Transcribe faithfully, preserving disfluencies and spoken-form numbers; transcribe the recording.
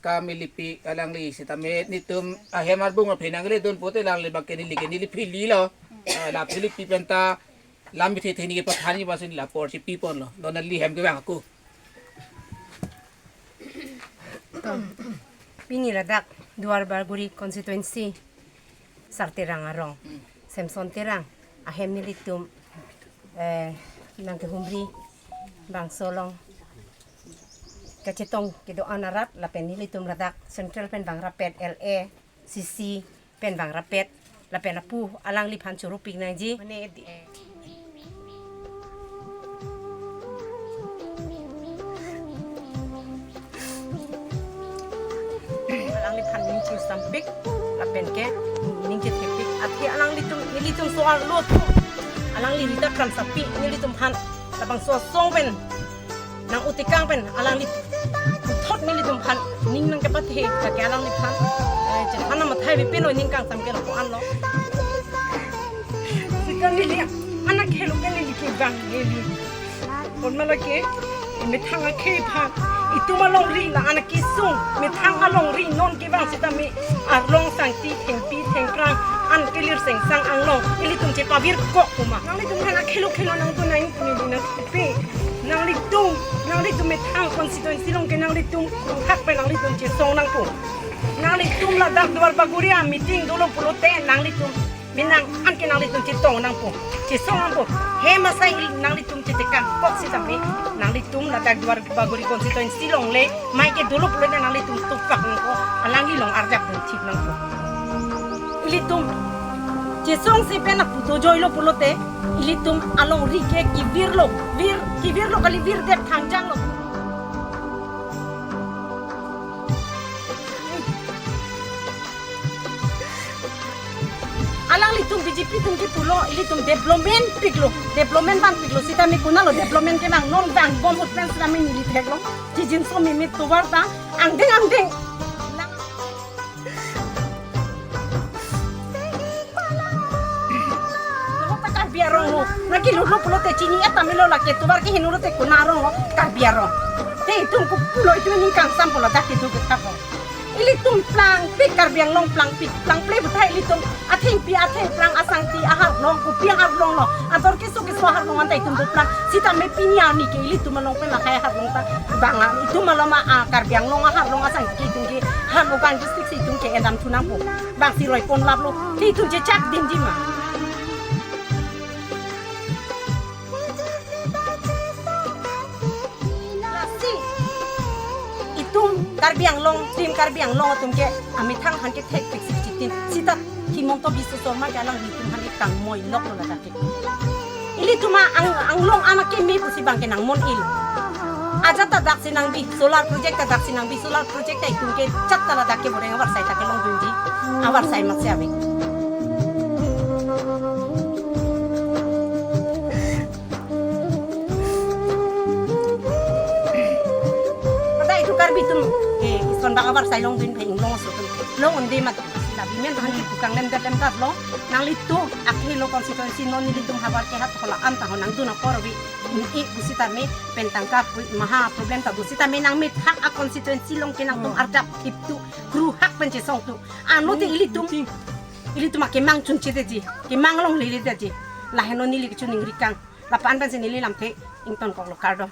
Kam ilipi alangli sitame netum ahem arbung aphi nangledun pote alangli bangke neli ke neli phililo. Ah, la philipi penta lam bithe theni ke pathan ni basin la por si piponlo. Don neli hem kevang ako. To, pini ladak Duar Bagori constituency Sar Terang arong, Samson Terang ahem nelitum, eh, nangkehumri bangso along kachetong kedo-an arat lapen nelitum ladak central pen bang rapet, L A, C C pen bang rapet lapen lapu alangliphan choro pik nangji. Mane di- Alangliphan ning chingsampik lapen ke ning chethepik. Athe alanglitum, nelitum so-arlo thu alangli rita kramsapi nelitumphan labangso asong pen nang-utikang pen alangli puthot nelitumphan ning nangkepathe, lake alangliphan, eh, chethan amathai bipin lo, ning kangsam ke lapu-anlo. Sita neli anak helo ke neli kevang neli. Kon malake, methang akhei aphan itum alongri la anak kesung, methang alongri non kevang sitame arlong sangti thengpi thengphrang an kelir sengsang anglong ilitum chepavir kok kuma. Nanglitum anak helo helo nangdun nang pu neli nangpi. Nanglitum, nanglitum methang constituency along ke nanglitum hak pen nanglitum chesong nangpo. Nanglitum ladak Duar Bagori a meeting dolo pulote nanglitum menang an ke nanglitum chetong nangpo, chesong nangpo. Hem asai nanglitum chetekang kok sitame nanglitum ladak Duar Bagori constituency along le mai ke dolo pulote nanglitum tupak nangpo, alangli along arjap dun thip nangpo. Ilitum chesongsi pen aputo joilo pulote ilitum alongri ke kevirlo, vir, kevirlo kali, virdet thangjanglo. Alanglitum B J P atum kepulo, ilitum development piklo, development vanpiklo, sitame konatlo development kevang, non vangbom ahut pen sitame neli theklo, chijinso meme tovar ta angdeng angdeng. Lahok ta Karbi arong lo. Nangkelutlo pulote chini-et tame lo, lake tovar kehingno lote konat arong lo, Karbi arong. Te itum kopulo itum ning kangsam pulo dak itum kethak lo. Ilitum plangpik, Karbi Anglong plangpik, plangple puthot ilitum athengpi athengphrang asangti aharlong, kopi aharlong lo, ador keso keso aharlong anta itum doplang. Sitame pini arni ke ilitum along pen lahai aharlong ta bang, itum along ma, ah, Karbi Anglong aharlong asangti ke itum ke Hamrokang district si itum ke-endam thu nangpo. Bang si roi pon laplo. Te itum chechak dinji ma? Lasi itum Karbi Anglong, Team Karbi Anglong atum ke amethang aphan kethekpik si chitin. Sita Himanta Biswa Sarma ke alanglitum aphan ke kangmoi loklo ladak ke. Ilitum a ang, anglong anak keme pusi bang ke nangmon-il. Ajat ta daksi nangbi, solar project ta daksi nangbi, solar project ta itum ke chak ta ladak ke boreng avarsai ta kelongdunji, avarsai mat si ave. Pada itum Karbi atum, eh, ison bang avarsai longdun phe inglong aso atum long-un-e mat. Labi men hangki pukang lem det lem tat lo, nanglitum akhei lo constituency non nelitum havar ke hat hola an ta ho nangdun apor bi ni e pusitame pen tangka pu maha problem ta pusitame nangmethang a constituency along ke nangtum, hmm, arjap thip tu, kru hak pen chesong tu. Ano te, hmm, ilitum, meeting, ilitum akemang chunche detji, kemang longle detji. Lahenlo neli kecho ningri kang. Lapu-an pensi neli lamthe ingtonkoklo, kardom.